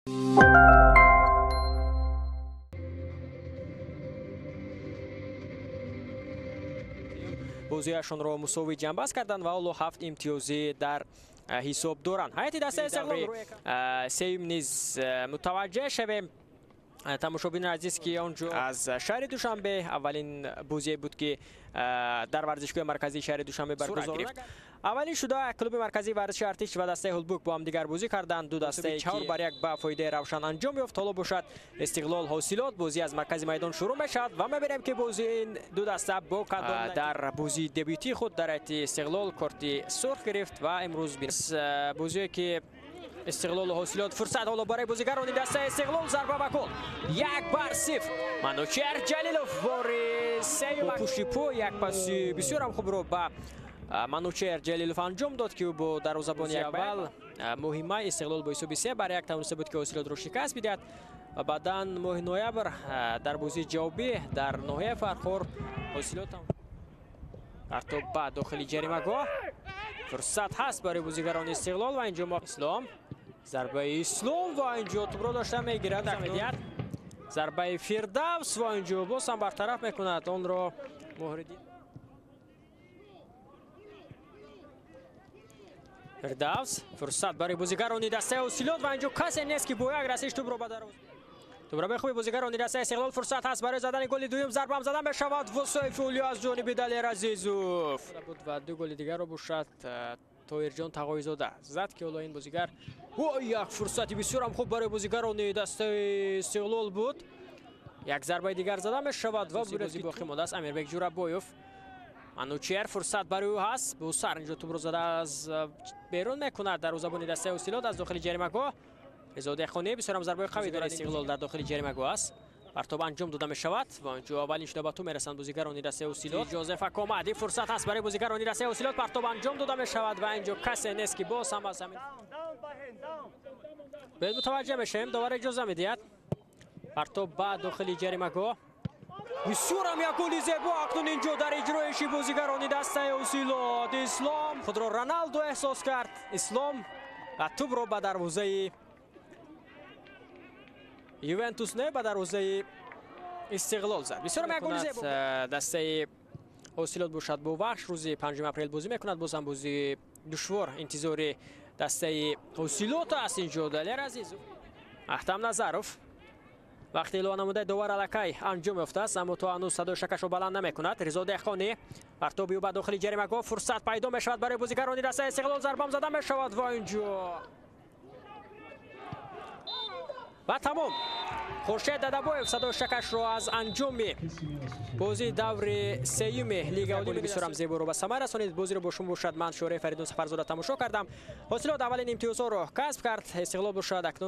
Бозиашонро мусовӣ ҷамъбаст карданд ва ҳоло 7 имтиёзӣ дар ҳисоб доранд. Ҳайати дастаи Истиқлол сеюм низ мутаваҷҷеҳ шавем. Тамошобинони азиз, ки он ҷо аз шаҳри Душанбе аввалин бозие буд, ки дар варзишгоҳи марказии шаҳри Душанбе баргузор гирифт. Аввалин шуда клуби марказии варзиши Артиш ва дастаи Ҳулбук бо ҳамдигар бозӣ карданд. Ду дастае 4-1 ба фоидаи Равшан анҷом ёфт. Ҳоло бошад Истиқлол Ҳосилот бозӣ аз маркази майдон шурӯъ мешавад ва мебинем, ки бозии ин ду даста бо кадом дар бозии дебютии худ дар ҳайати Истиқлол корти сурх гирифт ва имрӯз бозие ки Истиқлолу Ҳосилот фурсат ҳоло барои бозигарони дастаи Истиқлол, зарба ба гол 1-0. Манучер Ҷалилов бори сеюм пушти по як паси бисёрам хубро ба Манучер Ҷалилов анҷом дод, ки ӯ бо дарвозабони аввал моҳи май Истиқлол бо ҳисоби 3-1 тавониста буд, ки Ҳосилотро шикаст бидиҳад ва баъдан моҳи ноябр дар бозии ҷавобӣ дар ноҳияи Фархор Ҳосилот партоб ба дохили ҷаримагоҳ. Фурсат ҳаст барои бозигарони Истиқлол ва инҷо Ислом, зарбаи Ислом ва инҷо тӯбро дошта мегирад, медиҳад зарбаи Фирдавс ва инҷо боз ҳам бартараф мекунад онро Муҳриддин. Фирдавс, фурсат барои бозигарони дастаи Ҳосилот ва инҷо касе нест, ки бо як расиш тӯбро ба дарвоза. Тӯбро бехуби бозигарони дастаи Истиқлол, фурсат ҳаст барои задани голи дуюм, зарбаам зада мешавад ва Сайфулло аз ҷониби Далер Азизов буд ва ду голи дигарро бошад Тоирҷон Тағоизода зад, ки ҳоло ин бозигар як фурсати бисёрам хуб барои бозигарони дастаи Истиқлол буд. Як зарбаи дигар зада мешавад ва бозӣ боқӣ мондааст. Амирбек Ҷурабоев, Манучер, фурсат барои ӯ ҳаст, бо сар инҷо тӯбро зада аз берун мекунад дарвозабони дастаи Ҳосилот аз дохили ҷаримагоҳ. Резо Деҳқонӣ бисёрам зарбаи қавӣ дорад. Истиқлол дар дохили ҷаримагоҳ аст, партоб анҷом дода мешавад ва инҷо аввалин шуда ба ту мерасанд бозигарони дастаи Ҳосилот. Ҷозеф Акомади, фурсат ҳаст барои бозигарони дастаи Ҳосилот, партоб анҷом дода мешавад ва инҷо касе нест, ки боз ҳам аз ҳамин бояд мутаваҷҷеҳ мешавем. Довар иҷоза медиҳад партоб ба дохили ҷаримагоҳ. Бисёрам як голи зебо акнун инҷо дар иҷроиши бозигарони дастаи Ҳосилот. Ислом худро Роналдо эҳсос кард. Ислом ва тӯбро ба дарвозаи Ювентус не, ба дарвозаи Истиқлол зад. Бисёр як голи зебо. Дастаи Ҳосилот бошад бо Вахш рӯзи 5 апрел бозӣ мекунад. Боз ҳам бозии душвор интизори дастаи Ҳосилот аст. Инҷо Далер Азизов, Аҳтам Назаров. Вақти илова намудаи довар аллакай анҷом ёфтааст, аммо то ҳанӯз садои шакашро баланд намекунад. Ризо Деҳқонӣ, партоби ӯ ба дохили ҷаримагоҳ, фурсат пайдо мешавад барои бозигарони дастаи Истиқлол, зарбам зада мешавад ва инҷо ва тамом. Хуршед Дадабоев садои шакашро аз анҷоми бозии даври сеюми лига голи бисёрам зеборо ба самар расонид. Бозиро бо шумо бошад ман Шӯраи Фаридун Сафарзода тамошо кардам. Ҳосилот аввалин имтиёзҳоро касб кард. Истиқлол бошад акнун